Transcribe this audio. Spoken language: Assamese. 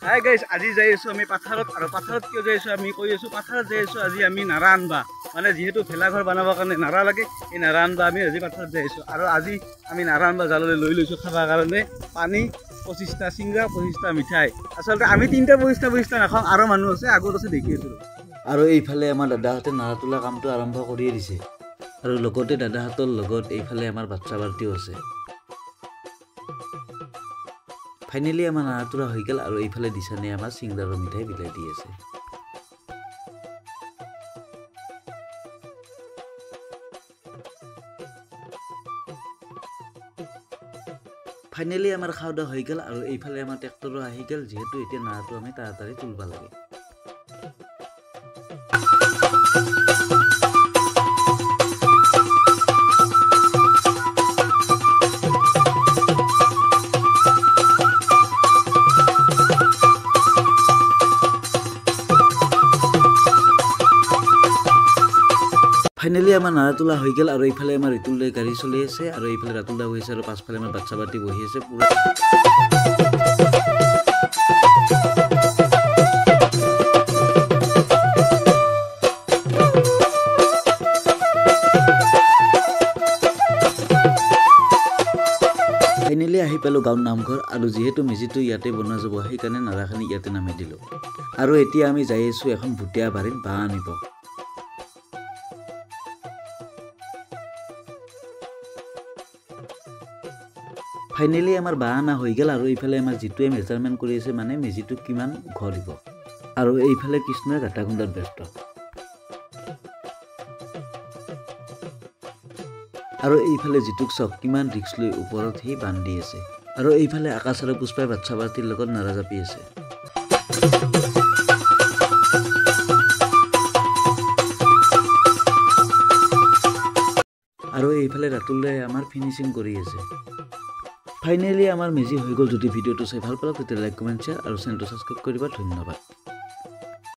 হাই গাইজ, আজি যাই আছোঁ আমি পাথাৰত। আৰু পাথাৰত কিয় যাই আছোঁ আমি কৈ আছোঁ, পাথাৰত যাই আছোঁ আজি আমি নাৰা আনবা। মানে যিহেতু ভেলাঘৰ বনাবৰ কাৰণে নাৰা লাগে, এই নাৰা আনবা আমি আজি পাথাৰত যাই আছোঁ। আৰু আজি আমি নাৰা আনবা জাললৈ লৈ লৈছোঁ খাবৰ কাৰণে পানী, 25টা চিংৰা, 25টা মিঠাই। আচলতে আমি তিনিটা 25টা নাখাওঁ, আৰু মানুহ আছে আগত আছে দেখি আছোঁ। আৰু এইফালে আমাৰ দাদাহঁতে নাৰা তোলা কামটো আৰম্ভ কৰিয়ে দিছে। আৰু লগতে দাদাহঁতৰ লগত এইফালে আমাৰ বাচ্ছা বাৰ্তিও আছে। ফাইনেলি আমাৰ নাৰা তোলা হৈ গ'ল। আৰু এইফালে দিছানে আমাৰ চিংৰা আৰু মিঠাই বিলাই দি আছে। ফাইনেলি আমাৰ খাওয়া দাওয়া হৈ গ'ল। আৰু এইফালে আমাৰ ট্ৰেক্টৰো আহি গ'ল, যিহেতু এতিয়া নাৰাটো আমি তাড়াতাড়ি তুলিব লাগে। ফাইনেলি আমাৰ নাৰা তোলা হৈ গ'ল। আৰু এইফালে আমাৰ ৰিতুল দাই গাড়ী চলি আছে, আৰু এইফালে ৰাতুল দা বহি আছে, আৰু পাছফালে আমাৰ বাচ্ছা বাতি বহি আছে পুৰা। ফাইনেলি আহি পালোঁ গাঁৱৰ নামঘৰ। আৰু যিহেতু মেজিটো ইয়াতে বনোৱা যাব, সেইকাৰণে নাৰাখিনি ইয়াতে নামি দিলোঁ। আৰু এতিয়া আমি যাই আছোঁ এখন ভুটীয়া বাৰীত বাঁহ আনিব। ফাইনেলি আমাৰ বাঁহ অনা হৈ গ'ল। আৰু এইফালে আমাৰ যিটোৱে মেজাৰমেণ্ট কৰি আছে, মানে মেজিটো কিমান ওখ দিব। আৰু এইফালে কৃষ্ণই গাঁতা খুন্দাত ব্যস্ত। আৰু এইফালে যিটোক চাওক কিমান ৰিক্স লৈ ওপৰত সি বান্ধি আছে। আৰু এইফালে আকাশ আৰু পুষ্পাই বাচ্ছা বাতিৰ লগত নাৰা জাপি আছে। আৰু এইফালে ৰাতুল দাই আমাৰ ফিনিচিং কৰি আছে। ফাইনেলি আমাৰ মেজি হৈ গ'ল। যদি ভিডিঅ'টো চাই ভাল পালে তেতিয়া লাইক, কমেণ্ট, শ্বেয়াৰ আৰু চেনেলটো ছাবস্ক্ৰাইব কৰিব। ধন্যবাদ।